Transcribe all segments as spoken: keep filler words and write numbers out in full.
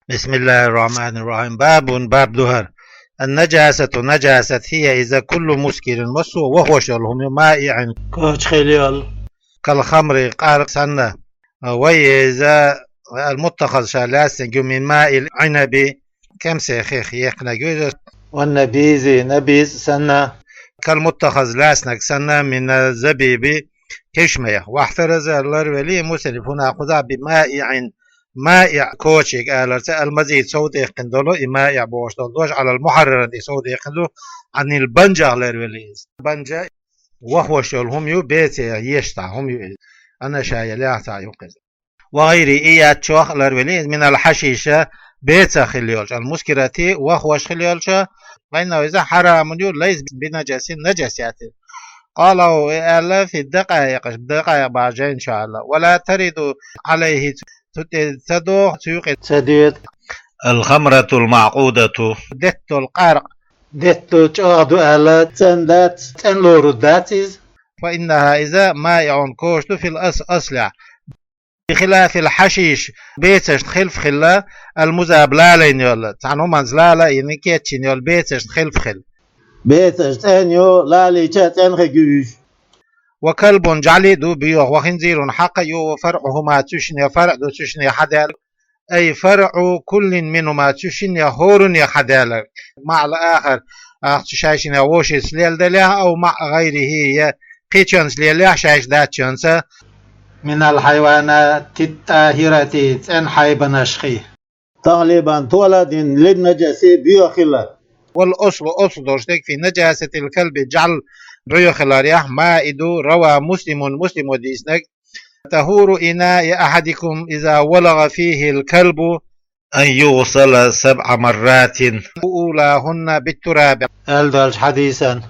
بسم الله الرحمن الرحيم. باب، باب ду хӀара. النجاسة، нажасат, هي, иза, كل مسكر, массо а вахош йолу хӀума ю, مائع, коча хила йолу, كالخمر, къаркъа санна. وهي, иза, المتخذ, ша лаьцнарг ю, من ماء العنب, кемсийн хих яьккхинарг ю иза. والنبيذ, набиз санна. كالمتخذ, лаьцнарг санна, من الزبيب, кешмех. واحترز, ларвели, المصنف هنا, кхузахь, بمائع, مائع, кочиг аларца, المزيد, сов даьккхина долу, и مائع бохуш долу дош, على المحرر, и сов даьккхина ду, عن البنجة, ларвели иза. بنجة вахош йолу хӀума ю, беце еш цхьа хӀума ю иза. Ана ша ялехь цхьа юккъе иза. وغيره, и яц чохь а ларвели иза, من الحشيش, бецах хила йолчу, المسكرة, вахош хила йолчу, فإنه, иза, حرام ю, ليس بنجس, нажас яц иза. قاله, и аьлла, في الدقائق, дакъаикъ бахьана жайна чохь аьлла. ولا ترد عليه, цу тӀе ца доху, цу юкъе ца доьду. الخمرة المعقودة, детталу къаркъа. Детталу чӀогӀа ду аьлла, цӀена дац, цӀена лорур дац иза. فإنها, иза, مائع, коча ду, في الأص-, أصل, بخلاف الحشيش, бецашна хилаф хилла, المذاب, лалийна йолу, цхьана хӀуманца лала а йина, кечйина йолу бецашна хилаф хилла. Бецаш цӀена ю, лалийча а цӀена хир ю уьш. وكلب, жӀаьли а ду, боьха, وخنزير, хьакха а ю, وفرعهما, цу шиннан фаръ ду, цу шиннан хьадаьлла, أي فرع كل منهما, цу шиннан хӀораннан хьадаьлларг, مع الآخر, ахча шайшиннан вовшашца леладалехь, أو مع غيره, я кхечуьнца лелахь, шайша даьчуьнца. من الحيوانات الطاهرة, цӀена хьайбанашхий. تغليبا, тола а дина, للنجس, боьха хилар. والأصل, أصل долуш дерг, في نجاسة الكلب, жӀаьла боьха хиларехь, ما и ду, رواه مسلم, Муслимо дийцинарг, طهور إناء أحدكم إذا ولغ فيه الكلب أن يغسل سبع مرات أولاهن بالتراب, аьлла долчу хьадисан.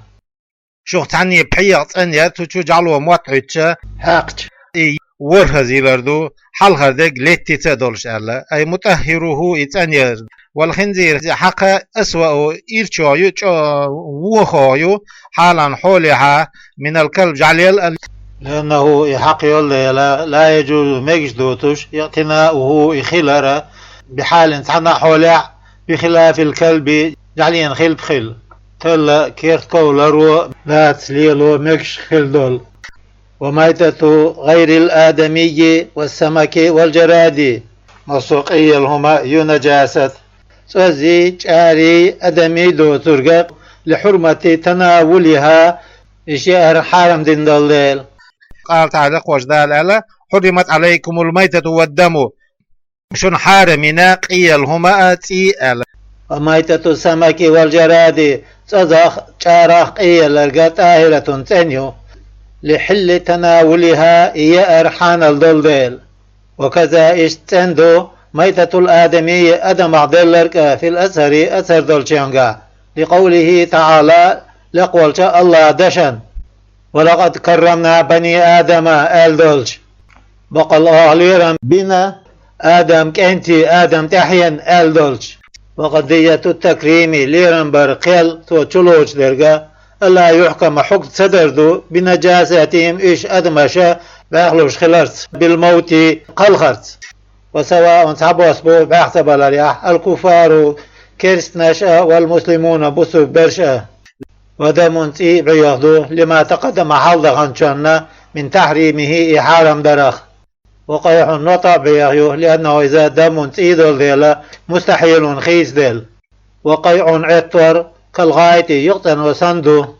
Шух цхьанне пхьегӀа цӀена яр, цу чу жӀаьло мотт хьуьттуш, хьаькхча, и ворхӀазза йилар ду, хьалхара дерг леттица а долуш аьлла, أي مطهره, и цӀена яр. والخنزير, хьакха, أسوأ, ирчо ю, чӀо-, вохо ю, حالا, хьолехьа, من الكلب, жӀаьлел, لأنه, и хьакха йолу дела, لا يجوز, мегаш доцуш, اقتناؤه, и хилар, بحال, цхьана а хьолехь, بخلاف الكلب, жӀаьлина хилаф хилла. Талла, керта ков ларо, лаца лело мегаш хила долу. وميتة غير الآدمي والسمك والجراد, массо а къийлла хӀума ю нажасат. ЦӀоззий, чӀарий, адамий доцург а, لحرمة تناولها, и шиъ хӀара хьарам дина долу дела. قال تعالى, кхочу Дала аьлла: حرمت عليكم الميتة والدم. Шуна хьарам йина къийлла хӀума а, цӀий а аьлла. وميتة السمك والجراد, цӀозах, чӀарах къийлларг а, طاهرة, цӀена ю. لحل تناولها, и яар хьанал долу дела. وكذا, иштта цӀена ду, ميتة الآدمي, адамах делларг а, في الأثر, асар долчуьнгахь, لقوله تعالى, лекха волчу АллахӀан дашна: ولقد كرمنا بني آدم, аьлла долчу. Баккъал оха лерам бина Адам кӀентий, Адам тӀаьхьенна, аьлла долчу. وقضية التكريم, лерам бар кхел, цо чулоцуш дерг а, ألا يحكم, хьукм ца дар ду, بنجاستهم, уьш адамаш бӀаьхлуш хиларца, بالموت, кхалхарца. وسواء, цхьабосса бу, бӀаьхца баларехь, الكفار, керстанаш а, والمسلمون, бусург берш а. ودم, цӀий а бӀеха ду, لما تقدم, хьалдаханчунна, من تحريمه, и хьарам дарах. وقيح, нотӀа а бӀеха ю, لأنه, иза, دم, цӀий долу дела, مستحيل, хийцадела. وقيع, Ӏеттор, كالغائط, юкъацӀено санна ду.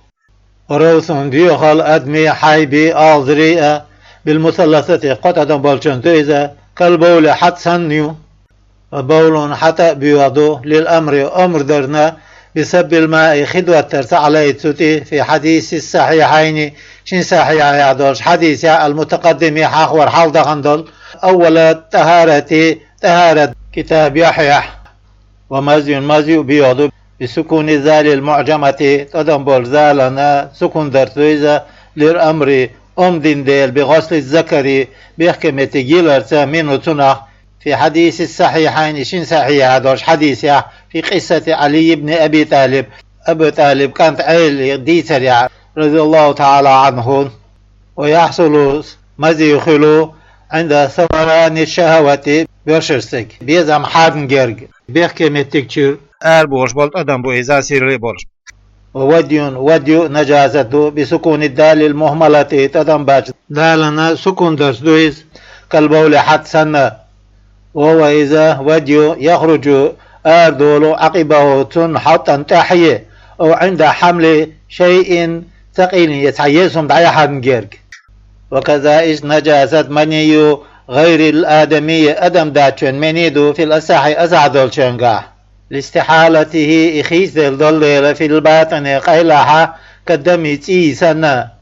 وروث, доьхал, آدمي, хьайбий, алзарий а, بالمثلثة, кхо тӀадам болчунна ду иза, كالبول, хьатӀа санна ю. وبول, хьатӀа а бӀеха ду, للأمر, омра дарна, بسبب الماء, хи доттарца, عليه, цу тӀе, في الحديث الصحيحين, шина сахьихьехь долчу хьадисехь, المتقدم, хьахор хьалдахана долу, أول الطهارة, тӀахӀарат китабехь. ومزي, мазий а бӀеха ду, بسكون الذال المعجمة, тӀадам болу залана сукун дарца ду иза, للأمر, омра дина дела, بغسل الذكر, бехке меттиг йиларца, منه, цунах, في الحديث الصحيحين, шина сахьихьехь долчу хьадисехь, في قصة علي بن أبي طالب, Абу ТӀалиб кӀанта Ӏелин дийцарехь, رضي الله تعالى عنه. ويحصل, мазий хуьлу, عند ثوران الشهوة, боьршача стага, безам хьарна герга. Бехке меттигчуьра ара бохуш болу тӀадам бу иза, сирли а болуш. وودي, ودي نجاسة بسكون الدال المهملة, тӀадам баьчча далана сукун дарс ду иза, كالبول хьаьта санна. وهو, иза, ودي يخرج, арадолу, عقبه, цунна хьалхана тӀаьхье, أو عند حمل شيء ثقيل, я цхьа еза хӀума дӀаяхьарна герга. وكذا, иштта, نجاسة مني غير الآدمي, адам даьчун мани ду, في الأصح, асахь долчуьнгахь, لاستحالته, и хийцаделла долу дела, في الباطن, къайлахьа, كالدم, цӀий санна.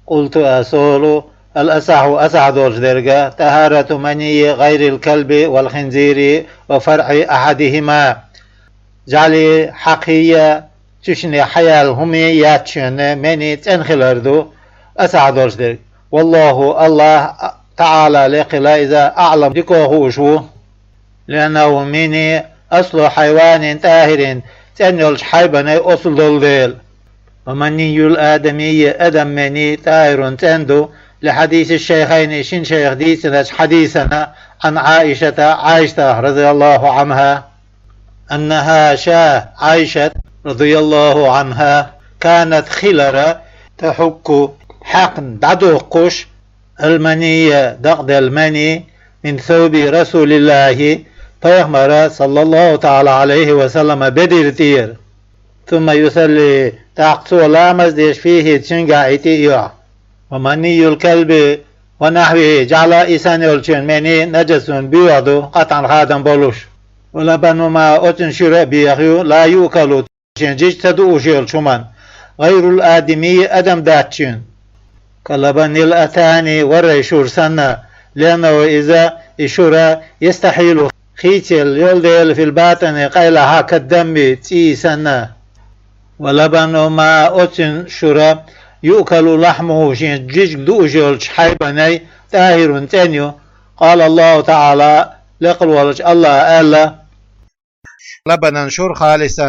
قلت, ас олу, الأصح, асахь долчу дерга, طهارة مني غير الكلب والخنزير وفرع أحدهما. ЖӀаьли, хьакхий, цуьшне хьаяьлла хӀума яьччун мани цӀена хилар ду, асахь долчу дерг. والله, АллахӀ, تعالى, лекха хилла иза, أعلم, дика хууш ву. لأنه مني أصل حيوان طاهر, цӀена йолчу хьайбанан осал долу дела. ومني الآدمي, адам мани, طاهر, цӀена ду, لحديث الشيخين, шина шайх дийцинчу хьадисана, عن عائشة, Ӏайшатах, رضي الله عنها, أنها, ша, Ӏайшат, رضي الله عنها, كانت, хилира, تحك, хьаькхна дӀадоккхуш, المني, дакъаделла мани, من ثوب رسول الله, пайхамара, صلى الله تعالى عليه وسلم, бедарна тӀера. ثم يصلي, тӀаккха цо ламаз деш, فيه, цуьнгахь, и тӀе а йохь. ومني الكلب ونحوه, жӀаьла, и санна йолчун мани, نجس, боьха ду, قطعا, хадам болуш. ولبن ما, оцун шуьра а боьха ю, لا يؤكل, шен жижиг ца дууш йолчу хӀуманна, غير الآدمي, адам даьчун. كلبن الأتان, ворхӀе шура санна, لأنه, иза, и шура, يستحيل, хийцаделла йолу дела, في الباطن, къайлахьа, كالدم, цӀий санна. ولبن ما, оцун шура, يؤكل لحمه, шен жижиг дууш йолчу хьайбанан, طاهر, цӀена ю. قال الله تعالى, лекха волчу АллахӀа аьлла: لبنا шура, خالصا,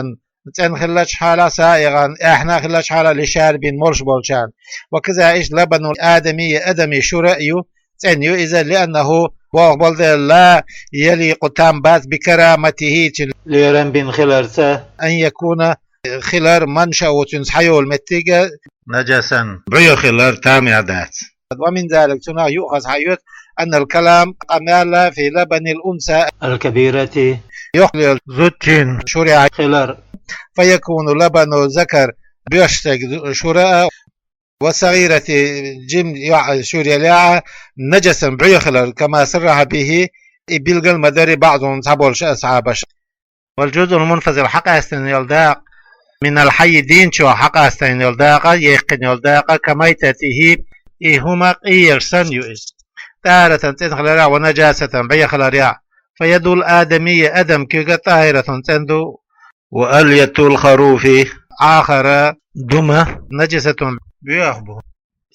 цӀена хиллачу хьалахь, سائغا, эхна хиллачу хьалахь, للشاربين, молуш болчарна. وكذا, иштта, لبن الآدمي, адамийн шура а ю, цӀена ю иза, لأنه, боху болу дела, لا يليق, там бац, بكرامته, цуьнан лерам бина хиларца, أن يكون, хилар, منشأه, цуьнан схьайолу меттиг, نجسا, бӀоьха хилар, тамехь дац. ومن ذلك, цунах юха схьаоьцу, أن الكلام, къамел, في لبن الأنثى الكبيرة, йоккха йолчу зудчун шурехь хилар. فيكون لبن الذكر, боьрша стеган шура а, والصغيرة, жима йоӀ шура елахь а, نجسا, бӀоьха хилар, كما صرح به, и билгал ма дарра, بعضهم, цхьаболчу асхьабаша. والجزء المنفصل, хьакъастийна йолу дакъа, من الحي, дийначух хьакъастийна йолу дакъа, яьккхина йолу дакъа, كميتته, и хӀума къегаш санна ю иза. طهارة, цӀена хиларехь, ونجاسة, бӀоьха хиларехь. فيد الآدمي, адам куьг, طاهرة, цӀена ду. وألية الخروف, Ӏахара дума, نجسة, боьха бу.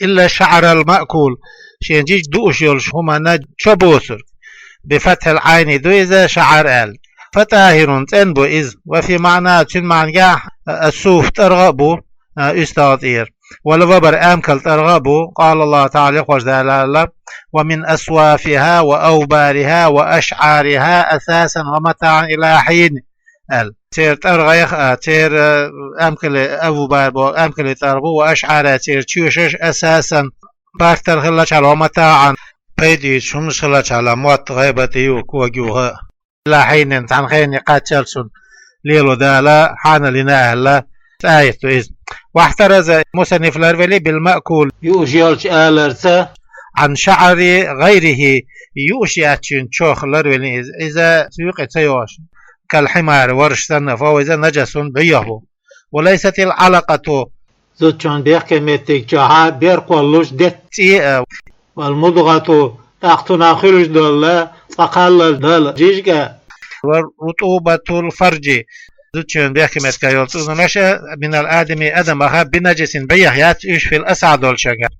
إلا الشعر المأكول, шен жижиг дууш йолчу хӀуманна чо боцург. بفتح العين ду иза, شعر аьлла. فطاهر, цӀена бу иза. وفي معناه, цуьнан маьӀнехь, الصوف, тӀаргӀа а бу, а, уьстагӀа тӀера. والوبر, амкал тӀаргӀа а бу. قال الله تعالى, Лекхачу Дала аьлла: ومن أصوافها وأوبارها وأشعارها أثاثا ومتاعا إلى حين, аьлла. Церан тӀаргӀех а, церан, а, амкале, أوبار боху, амкале тӀаргӀа бу, وأشعارها, церан чоьшаш, أثاثا, барт хилча а, ومتاعا, пайда оьцуш хӀуманаш хилча а, мотт, гӀайбат, юха, кога юха. إلى حين, цхьана хене кхаччалц шуна лело Дала, хьанал йина аьлла, аят ду иза. واحترز, мусанниф ларвели, بالمأكول, юуш йолчу аларца, عن شعر غيره, юуш яьчун чох ларвели иза, иза цуьйкъе ца йогӀуш, كالحمار, ворхӀ санна, فهو, иза, نجس, бӀоьха бу. وليست العلقة, зудчун бехке меттиг чохь а бер кхоллуш детта цӀе а, والمضغة, тӀаккха цунах хуьлуш долу цкъа кхаллал дала жижиг а, والرطوبة الفرج, зудчун бехке меттиг йолу цӀуналаш а, من الآدمي, адамах а, بنجس, бӀоьха яц уьш, في الأصح, долчуьнгахь.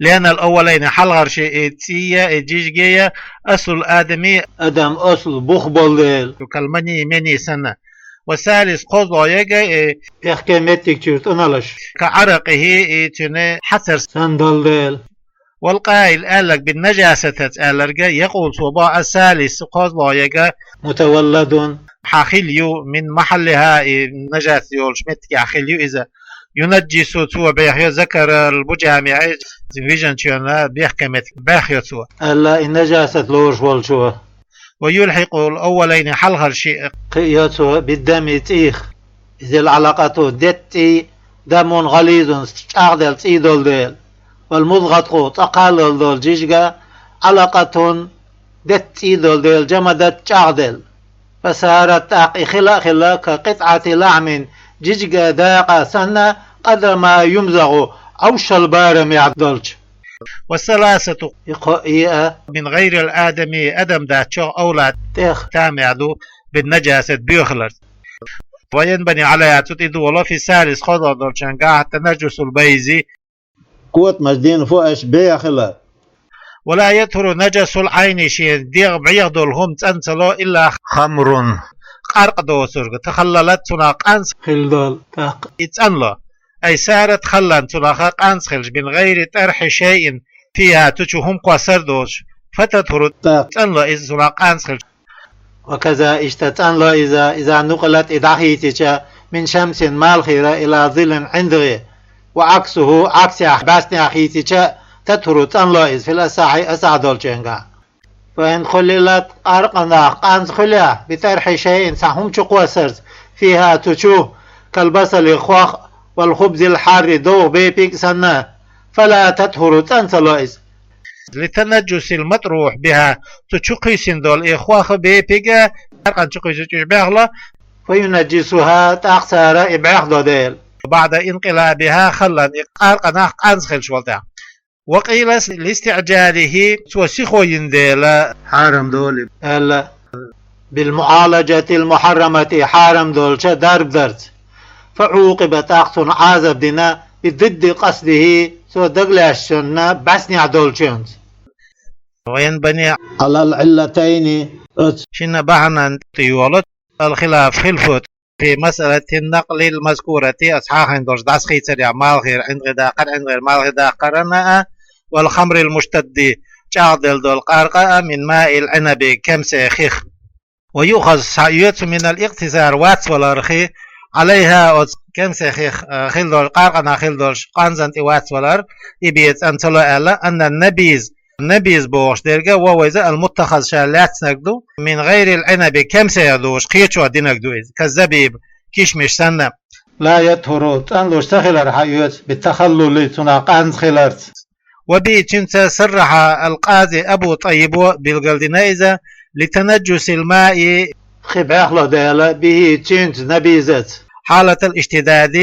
لأن الأولين, хьалхарчу и цӀий а, и жижиг а, أصل الآدمي, адаман осал бух болу дела, كالمني, мани санна. والثالث, кхозлагӀа ерг а, и бехке меттиг чуьра тӀуналаш, كعرقه, и цуьнан хьацар санна долу дела. والقائل аьлларг بالنجاسة аьлларга, يقول цо боху الثالث кхозлагӀа ерг متولد хьахилла ю من محلها и нажас йолуш меттигехь хилла ю иза. ينجس цо бехйо ذكر البجامع вижначоьнан бехке меттиг бехйо цо. Аьлла и нажасат лоруш волчо. ويلحق الأولين хьалхара шиъ кхиайо цо بالدم цӀийх. إذ العلقة детта цӀий دم غليظ чӀагӀделла цӀий долу дела. والمضغة цкъа кхаллал долу жижиг علقة детта цӀий долу дела جمدت чӀагӀделла. فصارت тӀаккха и хила а хилла كقطعة لحم жижиг дакъа санна قدر ما يمضغ Ӏовшал барамехь долчу. والثلاثة и кхо а من غير الآدمي адам дац чохь овлад тӀех тамехь ду بالنجاسة боьхаларца. وينبني عليها цу тӀе догӀало في الثالث кхозлагӀа долчуьнгахь تنجس البيض котамаш дина фу аша бехила. ولا يطهر نجس العين шен дегӀ бӀеха долу хӀума цӀан ца ло إلا خمر къаркъа доцург تخللت цунах къанз хилла долу тӀаккха и цӀан ло. أي صارت خلا цунах къанз хилча من غير طرح شيء فيها цу чу хӀума кхоссар а доцуш فتطهر тӀаккха цӀан ло иза цунах къанз хилча. وكذا иштта цӀан ло иза إذا نقلت и дӀахийцича من شمس малхера إلى ظل ӀиндагӀе وعكسه Ӏаксехь бӀаьснехь хийцича تطهر цӀан ло иза في الأصح асахь долчуьнгахь. وإن خللت къаркъанах къанз хуьлехь بطرح شيء цхьа хӀума чу кхоссарца فيها цу чу كالبصل хох والخبز الحار довха бепиг а санна فلا تطهر цӀан ца ло иза. لتنجس المطروح بها цу чу кхийсина долу и хох а бепиг а къаркъана чу кхийсича уьш бехло. وينجسها тӀаккха цара и бехло дела. بعد انقلابها خلا и къаркъанах къанз хилча волу тӀехь. وقيل لاستعجاله цо сихо йина дела хьарам долу аьлла. بالمعالجة المحرمة хьарам долчу дарба дарца. فعوقب тӀаккха цунна Ӏазап дина بضد قصده цо дагалаьцначунна бӀаьснехь долчуьнца. وينبني على العلتين оцу шинна бахьанан тӀе йолу الخلاف хилаф في مسألة النقل المذكورة оцу хьахийна долчу дӀасахийцарехь малхера ӀиндагӀе даккхар, ӀиндагӀера малхе даккхарна а والخمر المشتد чӀагӀделла долу къаркъа а من ماء العنب кемсийн хих. ويؤخذ схьаоьцу من الاقتصار вацваларх عليها оцу кемсийн хих хилла долчу къаркъанах хилла долчу къанзан тӀе вацвалар и бен цӀан ца ло аьлла أن النبيذ набиз бохуш дерг а وهو иза المتخذ ша лаьцнарг ду من غير العنب кемсех долуш кхечо динарг ду иза كالزبيب кишмиш санна. لا يطهر цӀанлуш ца хилар схьаоьцу بالتخلل цунах къанза хиларца. وبه цуьнца صرح القاضي أبو طيب билгалдина иза لتنجس الماء хи бехло дела به цуьнца набизаца حالة الاشتداد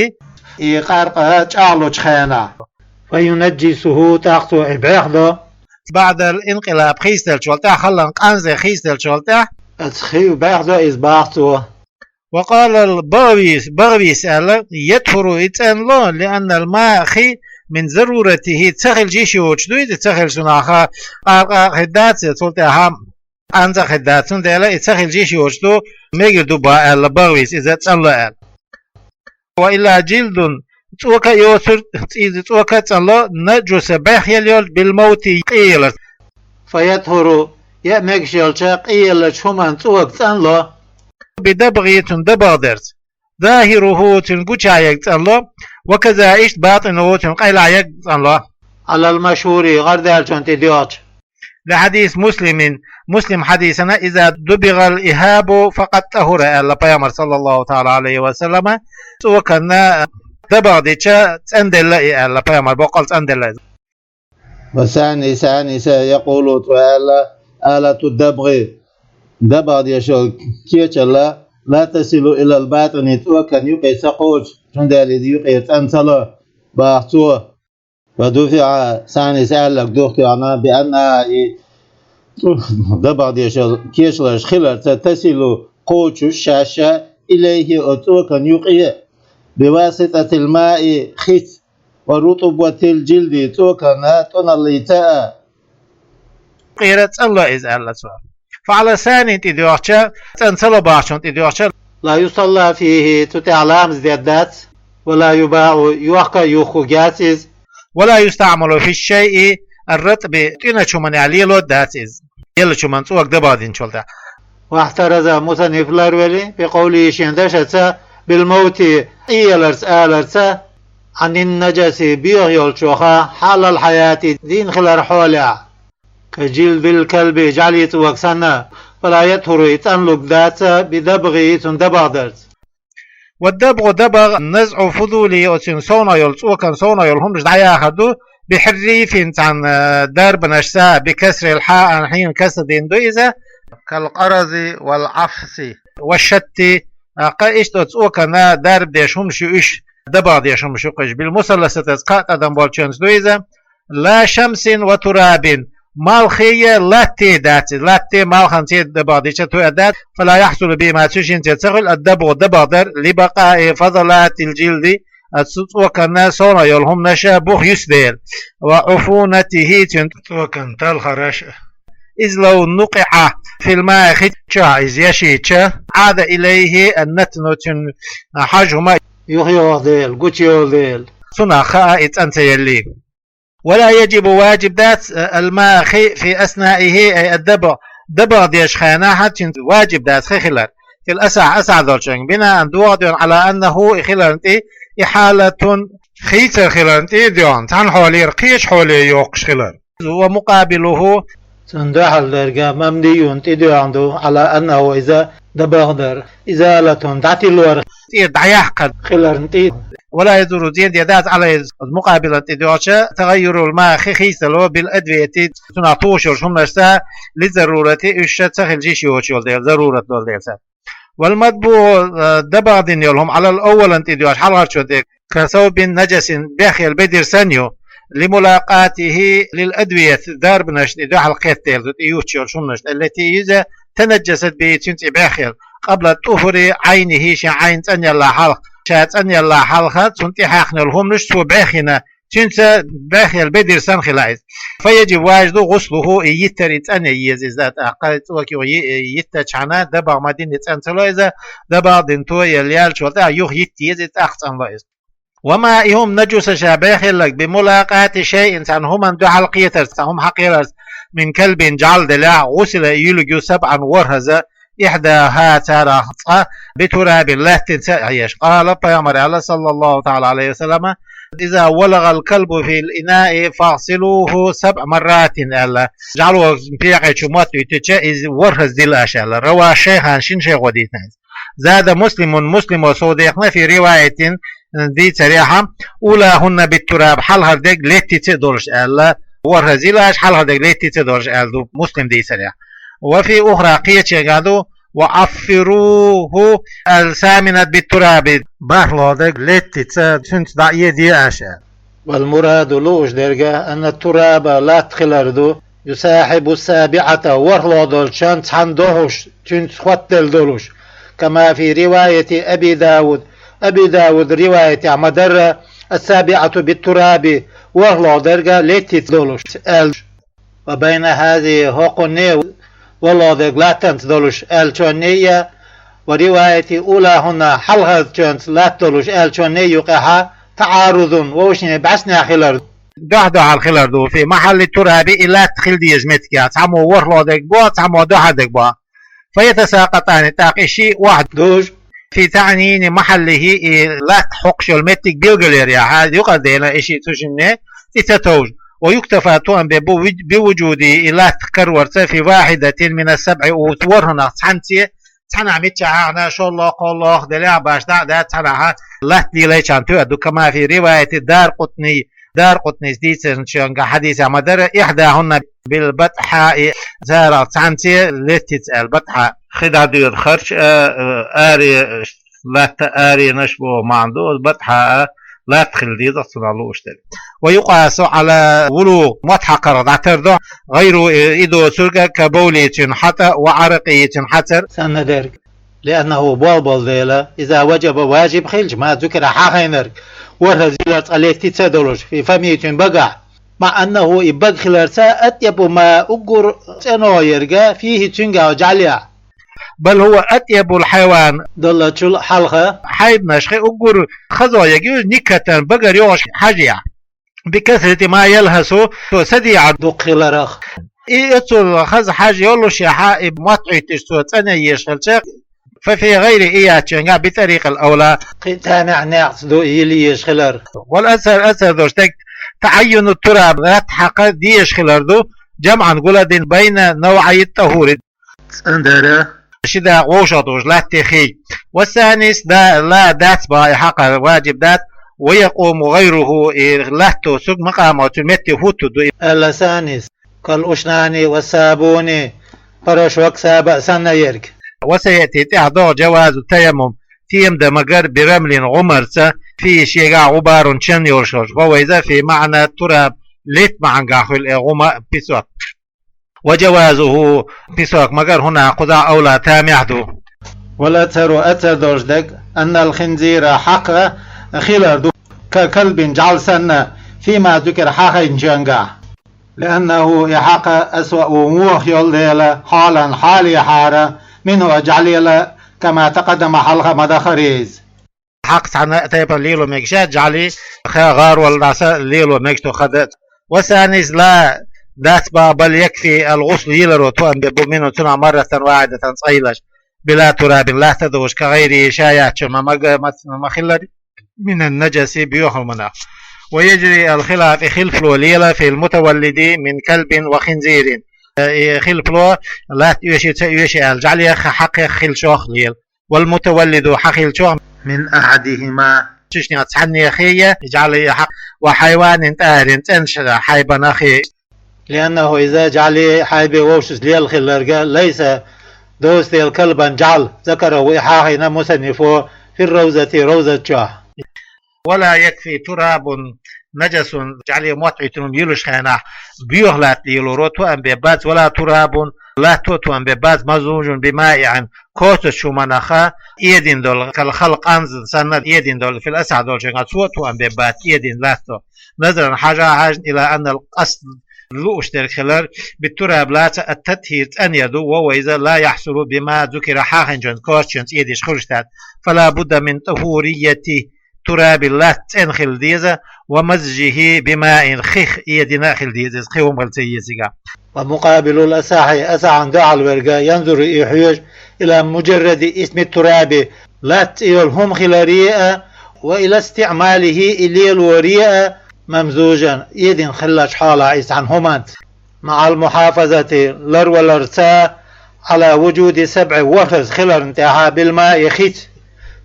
и къаркъа чӀагӀлучу хенахь. فينجسه тӀаккха цо и бехло بعد الانقلاب хийцаделчул тӀаьхьа, халлан къанзе хийцаделчул тӀаьхьа. Аса хи бехло иза бах цо. وقال البغوي, БагӀвис аьлла: يطهر и цӀанло لأن الماء хи من ضرورته ца хилча йиш йоцуш ду иза, ца хилча цунах къаркъа а хир дац, цул тӀаьхьа къанза а хир дац, цундела и ца хилча йиш йоцуш ду, мегар ду бах аьлла БагӀвис иза цӀанло аьлла. وإلا جلد цӀока а йоцург, цӀийза цӀока а цӀанло نجس бехъелла йолчу بالموت къияларца. فيطهر яа мегаш йолча къияллачу хӀуманна цӀока цӀанло. بدبغ цуьнан дабагӀдарца. ظاهره цуьнан гучаерг цӀанло. وكذا иштта باطنه цуьнан къайлаха ерг цӀанло. على المشهور гӀардаьллачунна тӀе доьгӀча. لحديث مسلم Муслим хьадисана: إذا دبغ الإهاب فقد طهر аьлла Пайхамар صلى الله تعالى عليه وسلم. ЦӀоканна дабагӀ дича цӀанделла и аьлла Пайхамар, боккъал цӀанделла иза. والثاني ثاني يقول цо аьлла: آلة الدبغ дабагӀ деш йолу кечалла لا تصل إلى الباطن цӀоканна юкъе ца кхочу, цундела иза юкъера цӀан ца ло бах цо. ودفع ثاني аьлларг духатоьхна بأنها и дабагӀ деш йолу кечалаш хиларца تصل кхочуш шаьш а إليه оцу цӀоканна юкъе بواسطة الماء хица ورطوبة الجلد цӀоканна тӀуналлица а. Юкъера цӀанло иза аьлла цо. فعلى الثاني тӀе доьгӀча, цӀан ца ло бахчун тӀе доьгӀча. لا يصلى فيه цу тӀехь ламаз дер дац. ولا يباع йохка а юхкур яц иза. ولا يستعمل في الشيء الرطب, тӀиначу хӀуманехь лело дац иза, еллачу хӀуманна цӀока дабагӀа динчул тӀаьхьа. واحترز, мусанниф ларвели, بقوله, шен дашаца, بالموت, Ӏеяларца, аларца, عن النجس, боьха йолчух, حال الحياة, дийна хилар хьолехь, كجلد الكلب, жӀаьлин цӀока санна, فلا يطهر, и цӀанлуг дац, بدبغه, цунна дабагӀа дарца. والدبغ, дабагӀа, نزع فضوله, оцун совнах йолу, цӀокан совнах йолу хӀуманаш дӀаяхар ду, بحريف, цхьана, э, дарбанашца, بكسر الحاء, хьийна касра дина ду иза, كالقرز والعفس والشت, а, кхин иштта оцу цӀоканна дарба деш хӀуманаш ю уьш, дабагӀа деш хӀуманаш ю кхин уьш, بالمثلثة, кхаа тӀадам болчуьнца ду иза, لا شمس وتراب, малхе а, латте а дац иза, латте а, малханца а дабагӀа дича тоьар дац, فلا يحصل بهما, цу шинца ца хуьлу, الدبغ, дабагӀа дар, لبقاء فضلات الجلد, оцу цӀоканна совнах йолу хӀуманаш бух юьсу дела, وعفونته, цуьнан цӀокан талхарш а. إذ لو نقع في الماء, хи чохь иза яшийча, عاد إليه النتن, цуьнан хьажа хӀума юхайогӀу дела, гучуйолу дела, цунах хаа и цӀан ца еллий. ولا يجب, важиб дац, الماء, хи, في أثنائه, أي الدبغ, дабагӀа деш хенахь, цуьнца важиб дац хи хилар, في الأصح, асахь долчуьнга, بناء, догӀа доьгӀна, على أنه, и хиларна тӀе, إحالة, хийцар хиларна тӀе а доьгӀна, цхьана хьолера кхечу хьоле йоккхуш хилар. ومقابله, цунна дуьхьал дерг, مبني, тӀедоьгӀна ду, على أنه, иза дабагӀа дар, إزالة, дӀатиллор, тӀера дӀаяккхар хиларна тӀе. ولا يضر, зен дер дац, عليه, мукъабилан тӀе доьгӀча, تغير الماء, хи хийцало, بالأدوية, цунах тухуш йолчу хӀуманашца, للضرورة, уьш ца хилча йиш йоцуш йолу дела, зарурат долу дела цара. والمطبوع, э, дабагӀа дина йолу хӀума, على الأول, тӀе доьгӀча, хьалхарчунна тӀе, كثوب نجس, бехъелла бедар санна ю, لملاقاته للأدوية, дарбанашна тӀе дуьхьал кхетта дела ду, тӀе юттуш йолчу хӀуманашна тӀе, التي, иза, تنجست به, цуьнца и бехъелла, قبل طهر عينه, шен Ӏайн цӀанъялла хьалха, ша цӀанъялла хьалха, цунна тӀе хьаькхна йолу хӀуманаш цо бехйина, цуьнца бехъелла бедар санна хила иза. فيجب, важа ду, غسله, и йиттар, и цӀан ян еза иза, тӀаккха цӀока юха йи-, йиттачхьана, дабагӀа ма дина и цӀан ца ло иза, дабагӀа дина тоелла яьллачул тӀаьхьа юха йитта еза и, тӀаккха цӀан ло иза. وما, и хӀума, نجس, ша бехъелларг, بملاقاة شيء, цхьана хӀуманна дуьхьал кхетарца, цхьа хӀума хьакхерарца, من كلب, жӀаьла делахь, غسل, и юьллуш ю, سبعا, ворхӀазза, إحداها, царах цкъа, بتراب, лаьттица а Ӏеш. قال, пайхамара аьлла, صلى الله تعالى عليه وسلم, إذا ولغ الكلب في الإناء فاغسلوه سبع مرات, аьлла. ЖӀаьло пекъа чу мотт вуьтуча, иза ворхӀазза дила аша, аьлла. رواه الشيخان, шина шайхо дийцина иза. زاد مسلم, Муслимо сов дехна, في رواية, дийцарехь, أولاهن بالتراب, хьалхара дерг лаьттица а долуш, аьлла, ворхӀазза дила аша, хьалхара дерг лаьттица а долуш, аьлла ду Муслим дийцарехь. وفي أخرى, кхеченгахь ду, وعفروه الثامنة بالتراب, бархӀлагӀа дерг лаьттица, цуьнца дӀа а еде аша. والمراد, лууш дерг, أن التراب, латта хилар ду, يصاحب السابعة, ворхӀлагӀа долчунна цхьаьна дохуш, цуьнца хоттаделла долуш, كما في رواية أبي داود, Аби Дауд риваятехь ма-дарра, السابعة بالتراب, ворхӀлагӀа дерг лаьттица долуш, аьлла. وبين هذه, хӀокхунна, ворхӀлагӀа дерг латтанца долуш, аьллачунна а, ورواية أولاهن, хьалхарчунца латта долуш, аьллачунна а юкъехь, تعارض, вовшийн бӀаьснехь хилар, дуьхь-дуьхьал хилар ду, في محل التراب, и латта хила дезачу меттигехь, цхьаммо ворхӀлагӀа дерг боху, цхьаммо дуьхьал дерг боху. فيتساقطان, тӀаккха и шиъ охьадуьжу, في تعيين محله, и латта хьокхуш йолу меттиг билгалъярехь, юкъара дена и шиъ цу шинна, и ца товжа. ويكتفى, тоам бе бу, بوجوده, и латта карорца, في واحدة من السبع, оцу ворхӀанах цхьаьнца, цхьанхьа мичча хьахна, шолгӀа, кхоалгӀа, делахь башха дӀа а дац, цхьанхьа латта лелайчарна тоьар ду, كما في رواية الدارقطني, Даракъутнис дийцинчуьнгахь хьадисехь ма-дарра, إحداهن بالبطحاء, царах цхьаьнца лаьттица аьлла, батхьа. Хи дӀадоьду харч а, аре, латта аренаш боху маьӀна ду, оцу батхьа а латта хила деза цунах лууш дерг. ويقاس على, вулу, мотт хьакхарх дӀатардо, غيره, и доцург, كبوله, цуьнан хьатӀа, وعرقه, цуьнан хьацар, санна дерг. لأنه, болх болу дела, إذا وجب, важиб хилча, ما ذكر, хьахийнарг, ворхӀазза дилар цкъа лаьттица а долуш, في فمه, цуьнан багахь, مع أنه, и бага хиларца, أطيب ما, уггар цӀено ерг, فيه, цуьнгахь, жӀаьлехь. بل هو أطيب الحيوان, доллачул хьалха, хьайбанашха уггар хазо ерг ю, نكهة, багара йогӀуш хьажехь. بكثرة ما يلهث, цо са дегӀа дукха хиларах. И оцул хаза хьажа йолуш яхьа, и мотт Ӏуьйттуш цо цӀанъеш хилча, ففي غير, и яьччуьнгахь, بطريق الأولى, кхин а тамехь некъаца ду йила езаш хилар. والأظهر, азхар долуш дерг, تعين التراب, латта хьакха дезаш хилар ду, جمعا, гулдина, بين نوعي الطهور, цӀандара, ши дакъа вовшах долуш латта хий. والثاني, да, لا, дац боху и хьакха, важиб дац, ويقوم غيره, и латто цуьнан макъамо, цуьнан метте хӀуттур ду и. اللسان, كالأشنان والصابون, порошок, саба а санна ерг. وسيأتي, тӀаьхьа догӀу, جواز التيمم, таяммум дан магар, برمل, гӀумарца, فيه, шегахь, غبار, чан йолуш, хӀо вайза, في معنى التراب, латта маьӀнехь хуьлу и гӀума, песок. وجوازه, песок магар, هنا, кхузахь, أولى, тамехь ду. والأظهر, азхар долуш дерг, أن الخنزير, хьакха хилар ду, ككلب, жӀаьла санна, فيما ذكر, хьахийначуьнгахь. لأنه, и хьакха, أسوأ, вон вуха йолу дела, حالا, хьалехьара, منه, жӀаьлел, كما تقدم, хьалха ма-дарра иза. Хьакха цхьана а тайпана лело мегаш яц, жӀаьла, ха, гӀарол, дӀаса лело мегаш ду, ха дац. والثاني, لا, дац боху, بل يكفي الغسل, йиларо тоам беш бу, منه, цунах, مرة واحدة, цкъа йилча, بلا تراب, латта а долуш, كغيره, ша яьчча ма, ма, ма, ма хиллара, من النجس, боьхаманах. ويجري الخلاف, и хилафо лела, في المتولد من كلب وخنزير. И хилафо, латта оьший, ца оьший аьлла, жӀаьлех, хьакхех хиллачух лела. والمتولد, хьахиллачух, من أحدهما, цуьнах цхьаннех я, и жӀаьла, и хьакха, وحيوان طاهر, цӀена хьайбанах я. لأنه, иза, жӀаьла, хьайбе вовшашца лела хилларг, ليس, доцу дела, كلبا, жӀаьла, ذكره, и хьахийна мусаннифо, في الروضة, ровзат чохь. ولا يكفي تراب نجس, жӀаьла мотт Ӏуьйттина хӀума йилчу хенахь, боьха латта лелоро тоам беш бац, ولا تراب, латто а тоам беш бац, ممزوج بمائع, кочачу хӀуманах эдина долу, كالخل, къанз санна эдина долу, في الأصح, долчуьнгахь, цо а тоам беш бац, эдина латто. نظرا, хьажа а хьаьжна, إلى أن القصد, лууш дерг хилар, بالتراب, латтаца, التطهير, цӀанъяр ду, وهو, иза, لا يحصل بما ذكر, хьахийначуьнца, кочачуьнца эдеш хуьлуш дац. فلا بد من طهورية التراب, латта цӀена хила деза, ومزجه بماء, хих эдина а хила деза иза, кхин хӀума хила ца еза цигахь. ومقابل الأصح, асахьан дуьхьал верг, ينظر, и хьоьжу, إلى مجرد اسم التراب, латта цӀе йолу хӀума хиларе а, وإلى استعماله, и лелоре а, ممزوجا, эдина хиллачу хьолахь иза цхьана хӀуманца. مع المحافظة, ларваларца, على وجود سبع, ворхӀазза хиларна тӀехь, بالماء, хица,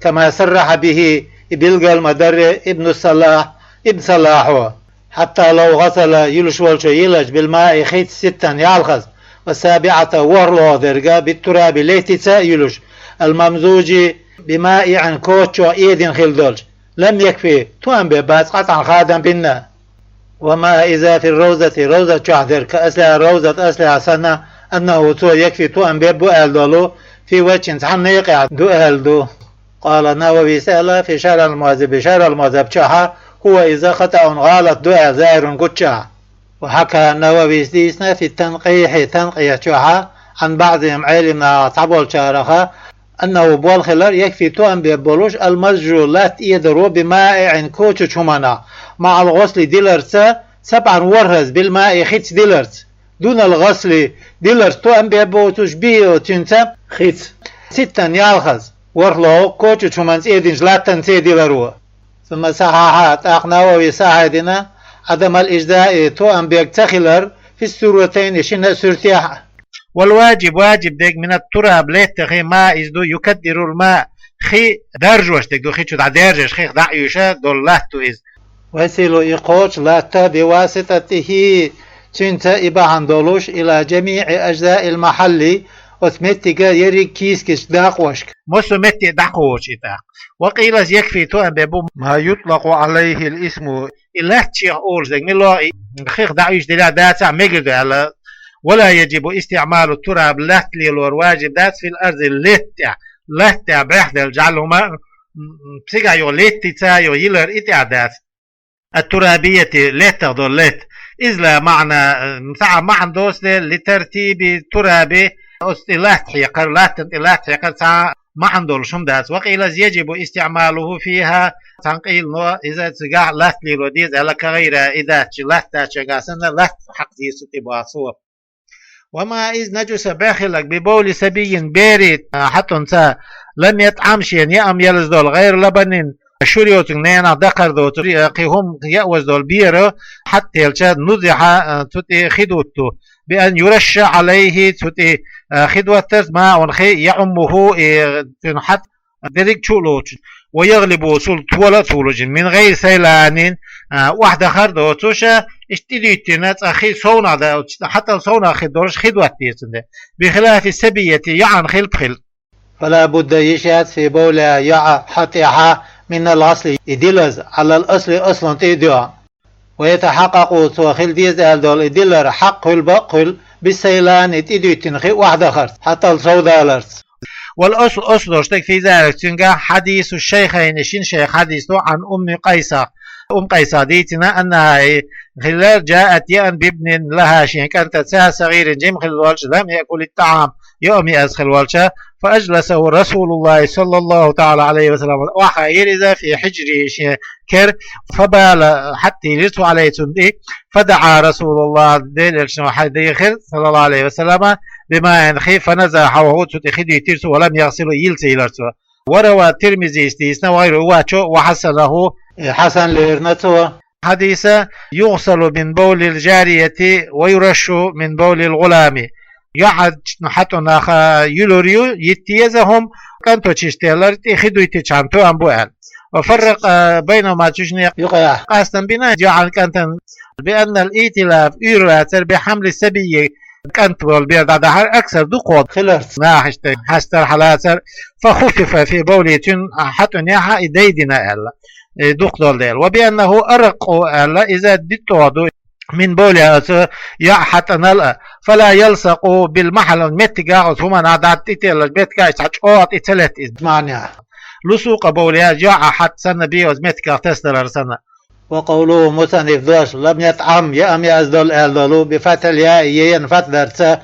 كما صرح به, и билгал ма-дарра, ابن الصلاح, ибн Салахьо. حتى لو غسل, йилуш волчо йилча, بالماء, хица, ستا, ялхазза, والسابعة, ворхӀалгӀа дерг, بالتراب, латтаца а йилуш, الممزوج بمائع, кочачух эдина хила долчу, لم يكف, тоам беш бац, قطعا, хадам бина. وما إذا في الروضة, ровзат чохь дерг, كأصلها, ровзат аслехь санна, أنه, цо, يكفي, тоам беш бу аьлла долу, في وجه, цхьана некъехь ду аьлла ду. قال النووي, цо аьлла, في شرح المهذب, Шархьул-Мухьаззаб чохь, هو, иза, خطأ, гӀалат ду аьлла, ظاهر, гуччохь. وحكى النووي, дийцина, في التنقيح, танкъихь чохь, عن بعضهم, Ӏелам нахах цхьаболчарах, أنه, болх хилар, يكفي, тоам беш болуш, المزج, латта эдаро, بمائع, кочачу хӀуманах, مع الغسل, диларца, سبعا, ворхӀазза, بالماء, хица диларца. دون الغسل, диларца тоам беш боцуш, به, цуьнца, хица, ستا, ялхазза, ворхӀалгӀа, кочачу хӀуманца эдинчу латтанца диларо. ثم صحح, тӀаккха Навави сахьихь дина, عدم الإجزاء, тоам беш ца хилар, في الصورتين, шина а суртехь. والواجب, важиб дерг, من التراب, латтах, ما, иза ду, يكدر الماء, хи даржош дерг ду, хи чу дӀадаьржаш, хих дӀа а оьшуш долу латта ду иза. ويصل, и кхочу латта, بواسطته, цуьнца и бахьана долуш, إلى جميع أجزاء المحل, оцу меттиган ерриг кийсакашка, дакъошка. Массо а метте дӀакхочу и тӀаккха. وقيل, يكفي, тоам беш бу, ما يطلق عليه الاسم, и латта чех олуш дерг, мила и хих дӀа а оьшуш делахь, дацахь, мегар ду аьлла. ولا يجب استعمال التراب, латта лелор важиб дац, في الأرض, латта тӀехь, латта тӀехь бӀехделла жӀаьла хӀума, м, м, цигахь йолу латтаца йолу йилар и тӀехь дац. الترابية, латтах долу латта. إذ لا معنى, цхьа а маьӀна доцу дела, لترتيب التراب, оцу тӀе латта хьекхар, латтана тӀе латта хьекхар цхьа а маӀан долуш хӀума дац. وقيل يجب استعماله فيها, цхьана къийла но, иза цигахь латта лело деза аьлла, كغيرها, и дац, латта дац, чагахь санна, латта хьакъ деза цу тӀе боху. وما إذا نجس бехилаг ببول صبي, берийн, а, хьатӀунца, لم يطعم, шена яа ма елаза долу, غير لبن, шура йоцург, ненах дакхар доцург, кхин хӀума яа ваза долу бер, хьатӀ телча, نضح, а, цу тӀе хи дутту, بأن يرش عليه, цу тӀе, а, хи доттарца, ماء, хи, يعمه, и, цуьнан хьатӀ дерриг чу а лоцуш, ويغلبه, цул тола а толуш, من غير سيلان, а, охьадахар доцуш, иштта тӀедуьттина, цкъа хи совнах дац, хьатӀал совнах хи долуш хи дотту деза цуьнан. بخلاف الصبية, йоӀан хилпа хила. فلا بد, йиш яц, في بولها, йоӀан хьатӀехь, من الغسل, и дилаза, على الأصل, аслан тӀе а доьгӀна. ويتحقق, цо хила деза аьлла долу и дилар хьакъ хуьлу, бакъ хуьлу, بالسيلان, тӀедуьттина хи охьадахарца, хьатӀал совдаларца. والأصل, аслу долуш дерг, في ذلك, цуьнгахь, حديث الشيخين, шина шайх хьадис ду, عن أم قيس, Умму Къайсах дийцина, أنها, и хилла, جاءت, яан, بابن لها, шен кӀантаца, صغير, жима хилла волчу, لم يأكل الطعام, йоӀ ма яаза хилла волчу, فأجلسه رسول الله صلى الله تعالى عليه وسلم, охьахаийра иза, في حجره, шен кара, فبال, хьатӀ телира цо, عليه, цунна тӀе, فدعا رسول الله, Делан Элчано хьадийхира, صلى الله عليه وسلم, بماء, хи, فنضح, цу тӀе хи дуьттира цо, ولم يغسله, йила ца йилира цо. وروى الترمذي, дийцина, وغيره, вачо, وحسنه, э, хьасан лерина цо. Хьадис: يغسل من بول الجارية ويرش من بول الغلام. ЙоӀ хьатӀунах, а, юьлур ю, йитта еза хӀума, кӀанто чиштеллар, тӀе хи дуьттичхьана тоам бу аьлла. وفرق, а, بينهما, цуьнан юкъахь къастам бина йоӀан кӀантан, بأن الإتلاف, уьйр лацар, بحمل الصبي, кӀант волу бер дӀадахьар, أكثر, дукхох хиларца, нахаца хьастар хьалацар, فخفف في بوله, цуьнан хьатӀунехь и дайдина аьлла, и дукха долу дела. وبأنه أرق аьлла, иза диттӀо ду, من بولها, оцу йоӀ хьатӀанал а, فلا يلصق بالمحل, меттигах, оцу хӀуманах дӀа тӀетеллачу меттигах, иштта чӀогӀа тӀе ца летта иза, маьӀна. لصوق بولها, йоӀ хьатӀ санна бен оцу меттигах тасадалар санна. وقوله, مصنف дош, لم يطعم, яа ма яаза долу аьлла долу, بفتح الياء, яан фатхьа дарца,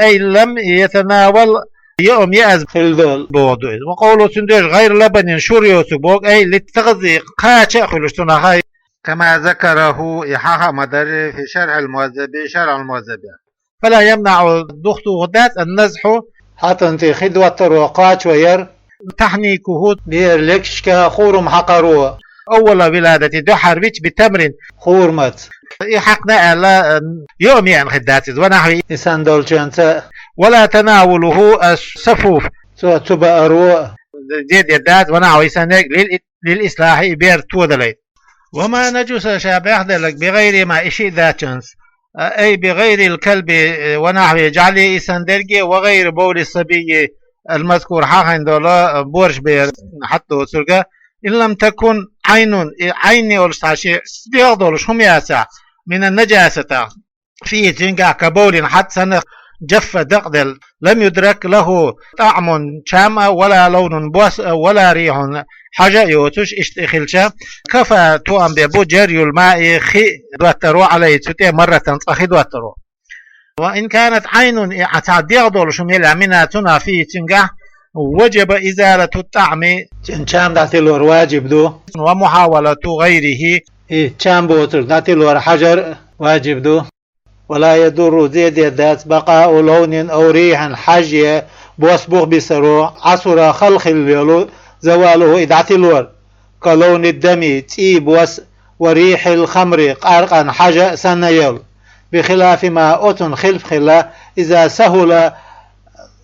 أي لم يتناول, яа ма яаза хилла долу боху ду иза. وقوله, цуьнан дош, غير لبن, шура йоцург боху, أي للتغذية, кхача а хуьлуш цунах, كما ذكره, и хьаха а ма-дарра, في شرح المهذب, شرح المهذب. فلا يمنع, духтухур дац, النضح, хьатӀан тӀе хи доттаро, кхачо яр, تحنيكه, беран легашка хурма хьакхаро, أول ولادته, дуьххьара вича, بتمر, хурмаца. И хьаькхна аьлла, йоӀ ма яьана хир дац иза, ونحوه, и санна долчуьнца. ولا تناوله السفوف, цо ца бааро, зе дер дац, ونحوه, и саннарг, لل للإصلاح, и бер тодалайта. وما نجس, ша бехделларг, بغير ما, и шиъ даьчунца, أي بغير الكلب ونحوه, жӀаьли, и санна дерриге, وغير بول الصبي المذكور, хьахийна долу борша бер хьатӀадоцург, إن لم تكن عين, и Ӏайн йолуш цхьа шен дегӀ долуш хӀума яцахь, من النجاسة, فيه, цуьнгахь, كبول, хьатӀ санна, جف, дакъаделла, لم يدرك له طعم, чам а, ولا لون, бос а, ولا ريح, хьожа а йоцуш, иштта и хилча, كفى, тоам бер бу, جري الماء, хи доттаро, عليه, цу тӀе, مرة, цкъа хи доттаро. وإن كانت عين, и цхьа дегӀ долуш хӀума елахь, منها, цунах, فيه, цуьнгахь, وجب إزالة الطعم, цуьнан чам дӀатилор важиб ду, ومحاولة غيره, и чам боцург дӀатилор хьажар важиб ду. ولا يضر, зе дер дац, بقاء لون أو ريح, хьожа я бос бух бисаро, عسر, хала хилла йолу, زواله, и дӀатилор, كلون الدم, цӀий бос, وريح الخمر, къаркъан хьожа санна йолу, بخلاف ما, оцунна хилфа хила, إذا سهل,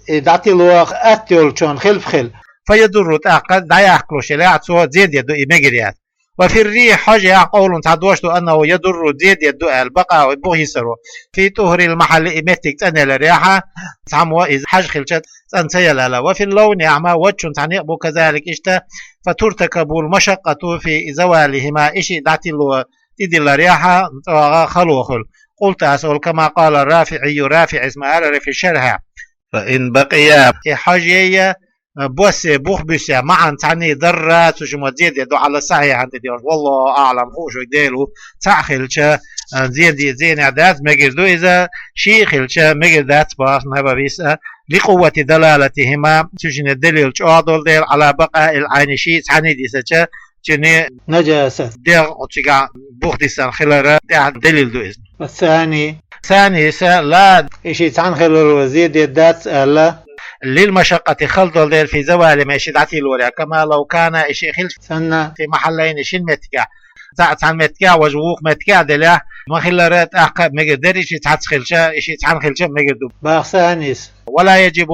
и дӀатило атта йолчунна хилфа хила, فيضر, тӀаккха дӀаяккхалуш елахь, цо зе дер ду, и мегар яц. وفي الريح, хьожехь, قول, цхьа дош ду, أنه يضر, зе дер ду аьлла, بقاء, бух йисаро, في طهر المحل, и меттиг цӀанъяларехь, цхьаммо иза хьожа хилча цӀан ца яла аьлла. وفي اللون, ахьа, воччунна цхьа некъ бу, كذلك, иштта, فترتكب المشقة في زوالهما, и шиъ дӀатило тӀедилларехь, чӀогӀа хало хуьлу. قلت, ас олу, كما قال الرافعي, РафиӀис ма алара, في الشرح, فإن بقيا, и хьожа я, бос я, бух буьсса, معا, цхьаьна, ضرا, цу шимма зе дер ду, على الصحيح, хьан тӀе дегӀаш, والله أعلم, хууш верг Дела ву, цхьаъ хилча, а, зе де-, зенехь дац, мегар ду иза, шиъ хилча, мегар дац, боху Нававис а, لقوة دلالتهما, цу шинне далил чӀоагӀа долу дела, على بقاء العين, ши цхьаьний дисача, цуьнан نجاسة дегӀ цигахь бух дисина хилар тӀехь далил ду иза. والثاني ثاني са لا и ши цхьаьна хилар зе деддац аьлла. للمشقة хала долу дела في زوالهما, и ши дӀатийлорехь, كما لو كان и ши хилча, санна في محلين шина меттигехь, цхьа цхьана меттигехь, важа вукху меттигехь делахь, ма хиллара тӀаккха мегар дара, и ши цхьацца хилча, и ши цхьаьна хилча мегар ду. باخ ثاني ولا يجب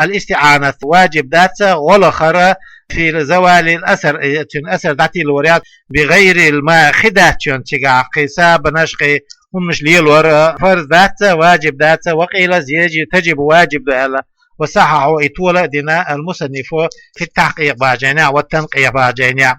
الاستعانة, важиб дац гӀо лахара في زوال الأثر, цуьнан асар дӀатийлорехь, بغير الماء хи дац цуьнан цигахь, кхин сабанаш, кхин хӀуманаш лелор фарз дац, важиб дац, وقيل يجب, تجب, важиб ду аьлла. وصححه, и тола а дина, المصنف في التحقيق бахьанехь, والتنقيح бахьанехь.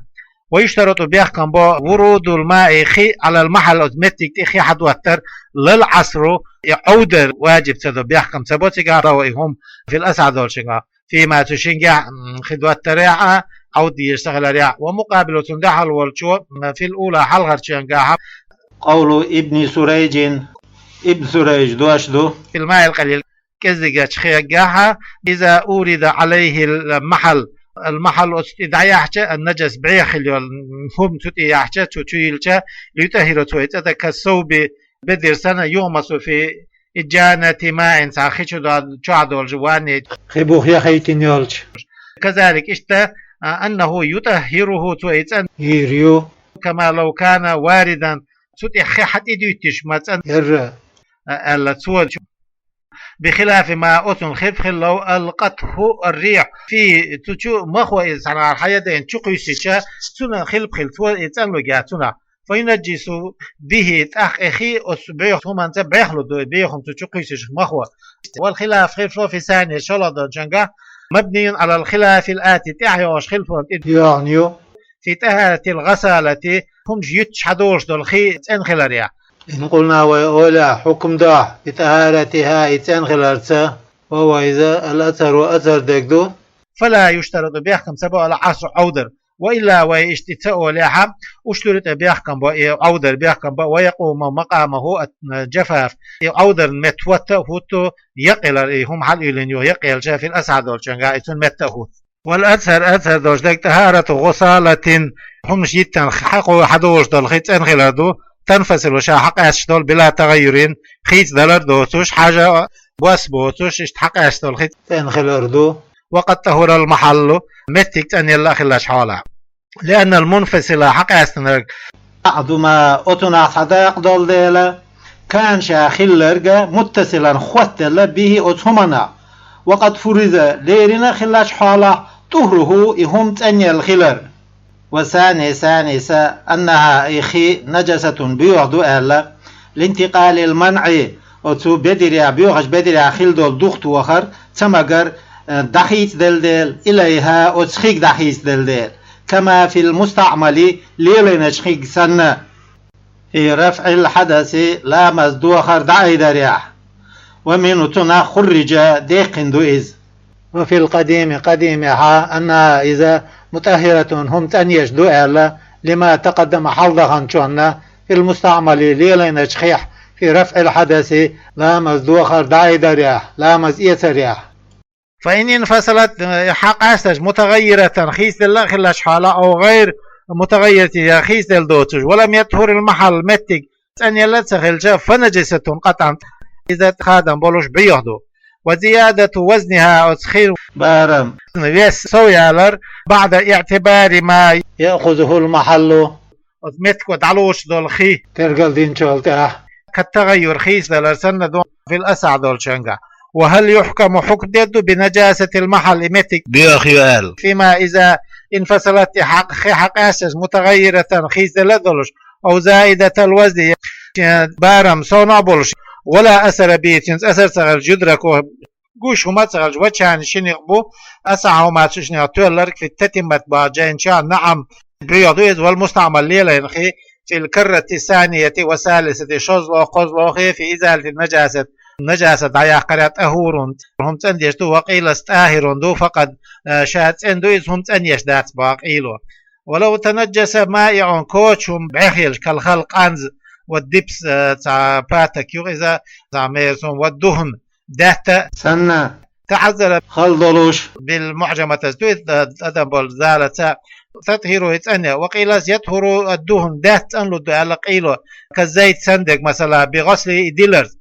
ويشترط бехкам бо, ورود الماء хи على المحل, оцу меттиг тӀе хи хьадоттар, لا العصر, и Ӏовдар важиб ца до, бехкам ца бо цигахь, и хӀума في الأصح долчуьнгахь, فيما цу шингахь, м, хи доттарехь а, Ӏовда дезаш ца хиларехь, ومقابله цунна дуьхьал волчо, м, في الأولى хьалхарчуьнгахь. قول ابن سريج, Ибн Сурайжа дош ду. في الماء القليل кӀезигачу хегахь, إذا أورد عليه المحل, المحل оцу тӀе дӀаяьхьча, النجس бӀеха хила йолу хӀума цу тӀе яьхьча, цу чу йиллича, ليطهره цо и цӀа дан, كالثوب бедар санна, يغمس في إجانة ماء цхьа хи чу до-, чохь долчу ванне. Хи бух яхийтина йолчу. كذلك иштта, а, أنه يطهره цо и цӀан йийр ю. كما لو كان واردا цу тӀе хи хьан тӀе дуьттуш ма цӀан ярра, а, аьлла цо. بخلاف ما оцунна хилла, لو ألقته الريح فيه цу чу махо иза цхьанхьара хьан ян дайна чу кхуьйсича, цунна хилла хилла цо и цӀанлуг яц цунах. فينجس به тӀаккха и хи оцу бӀеха хӀуманца бӀехлур ду, бӀеха хӀума цу чу кхуьйсича махо. والخلاف хилла في الثاني шолгӀа долчуьнгахь, مبني على الخلاف الآتي тӀаьхьа йогӀуш хилла тӀе йогӀун ю. في طهارة الغسالة хӀуманаш юьттуш хьадолуш долу хи цӀена хиларехь. إن قلنا вай олехь, хьукам дохь, بطهارتها и цӀена хиларца, وهو иза الأثر асар дерг ду. فلا يشترط бехкам ца бо العصر Ӏовдар. وإلا вай иштта ца олехь, اشترط бехкам бо, и Ӏовдар бехкам бо, ويقوم مقامه الجفاف и Ӏовдарна метта хӀотта а хӀутту, якъилар и хӀума хьалуьйлина ю, якъелча في الأصح долчуьнгахь и цунна метта а хӀутту. والأثر асар долуш дерг طهارة غسالة хӀуманаш йиттина хьакхо хьадолуш долу хи цӀена хилар ду, تنفصل ша хьакъаьсташ долу بلا تغير хийцадалар доцуш, хьажа бос боцуш, иштта хьакъаьсташ долу хи цӀена хилар ду. وقد طهر المحل меттиг цӀанъелла а хиллачу хьолахь. لأن المنفصل хьакъаьстинарг بعض ما оцунах цхьа дакъа долу дела, كان ша хилларг متصلا хоттаделла به оцу хӀуманах. وقد فرض лерина а хиллачу хьолахь طهره и хӀума цӀанъелла хилар. والثاني ثاني са أنها и хи نجسة боьха ду аьлла, لانتقال المنع оцу бедарехь, боьхачу бедарехь хилла долу дух тохар, ца магар, э, дӀахийцаделла дела, إليها оцу хига дӀахийцаделла дела, كما في المستعمل лелайначу хига санна. في رفع الحدث ламаз дохар дӀаайдарехь. ومنه цунах خرج даьккхина ду иза. وفي القديم къадимехь أنها иза مطهرة хӀума цӀанъеш ду аьлла, لما تقدم хьалдаханчунна, في المستعمل лелайначу хих, في رفع الحدث ламаз дохар дӀаайдарехь, ламаз эцарехь. فإن انفصلت хьакъаьсташ متغيرة хийцаделла а хиллачу хьолахь, أو غير متغيرة я хийцаделла доцуш, ولم يطهر المحل меттиг цӀанъелла а ца хилча, فنجسة قطعا иза хадам болуш боьха ду. وزيادة وزنها оцу хин барам, вес сов ялар, بعد اعتبار ما يأخذه المحل оцу меттиго дӀалоцуш долу хи тергалтдинчул тӀаьхьа, كالتغير хийцадалар санна ду في الأصح долчуьнгахь. وهل يحكم хьукам дер ду بنجاسة المحل и меттиг боьха ю аьлла, فيما إذا انفصلت и хьакъ-, хи хьакъаьсташ متغيرة хийцаделла а долуш, أو زائدة الوزن я барам совнах а болуш, ولا أثر به цуьнца асар ца хилча, يدرك гуш хӀума а ца хилча, وجهان шиннех бу, أصحهما цу шиннех тоьлларг في التتمة бахьанчохь نعم боьха ду иза, والمستعمل лелайна хи في الكرة الثانية والثالثة шозлагӀа, кхозлагӀа хи في إزالة النجاسة нажасат дӀаяккхарехь طهور хӀума цӀандеш ду, وقيل طاهر ду, فقط, э, ша цӀена ду иза, хӀума цӀанъеш дац боху къайло. ولو تنجس مائع коча хӀума бӀехъелча, كالخل къанз, والدبس, э, цхьа паток ю иза, цхьа мерза хӀума, والدهن даьтта санна, تعذر хала долуш, بالمعجمة, дуй адам болу залаца, تطهيره цӀанъян, وقيل يطهر الدهن, даьтта цӀанлур ду аьлла къийло, كالزيت санна дерг, масала, بغسله и диларца,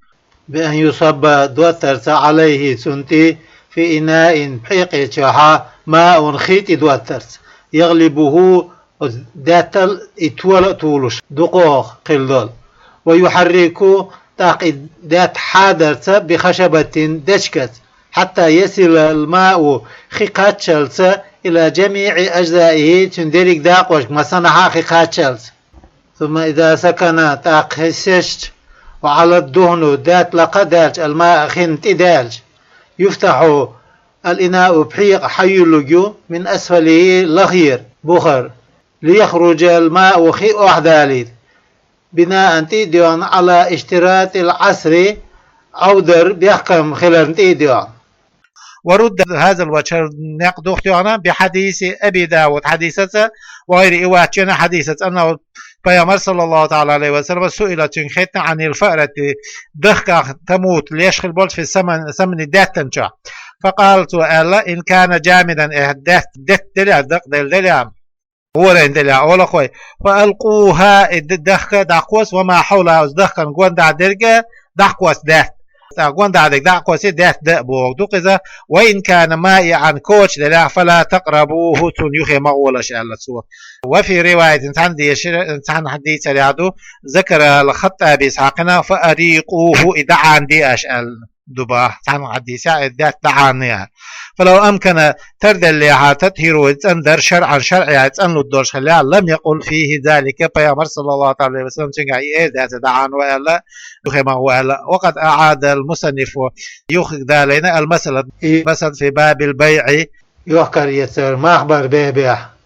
بأن يصب доттарца, عليه цунна тӀе, في إناء пхьекъа чохь, ماء хи тӀе доттарца, يغلبه оцу даьттал и тола а толуш, дукхох хила долу. ويحرك тӀаккха и даьтта хьадарца, بخشبة дечкаца, حتى يصل الماء хи кхаччалца, إلى جميع أجزائه цуьнан дерриг дакъошка, масанахьа а хи кхаччалца. ثم إذا سكن тӀаккха хи сесча, وعلى الدهن даьтта лакха а даьлча, الماء хин тӀе даьлча, يفتح الإناء пхьекъа хьайуьллуг ю, من أسفله лахера бухара, ليخرج الماء хи охьадалийта, بناء тӀе а доьгӀна, على اشتراط العصر Ӏовдар бехкам хиларна тӀе а доьгӀна. ورد هذا الوجه, хӀара некъ духатоьхна, بحديث أبي داود хьадисаца, وغيره и вац чӀогӀа хьадисаца, أنه пайхамар, صلى الله تعالى عليه وسلم, سئل цуьнга хаьттина, عن الفأرة дахках, تموت леш хир болчу, في السمن даьттан чохь. فقال цо аьлла, إن كان جامدا, эхь, даьтта детта делахь, дакъаделла делахь, гӀорайна делахь, олу хӀокхой, فألقوها и дахка дӀакхосса, وما حولها оцу дахкана гондахь дерг а дӀакхосса даьтта. ТӀаккха гондахь дерг дӀакхоссе, даьтта дан а бохург ду-кх иза, وإن كان مائعا коча делахь, فلا تقربوه цунна юххе ма гӀолаш аьлла цо. وفي رواية цхьана дешар, цхьана дийцарехь ду, ذكر الخطابي хьаькхина, فأريقوه и дӀаӀанде аша аьлла ду боху, цхьана хьадисехь и даьтта дӀаӀанна аьлла. فلو أمكن тарделлехьара, تطهيره цӀандар, شرعا шарӀехь цӀанлур долуш хиллехь, لم يقل فيه ذلك пайхамар, صلى الله تعالى عليه وسلم, цуьнгахь и эр дац дӀаӀанво аьлла, юххе ма гӀо аьлла. وقد أعاد المصنف юххе далийна المسألة и масала في باب البيع йохкар-эцар мах бар бабехь.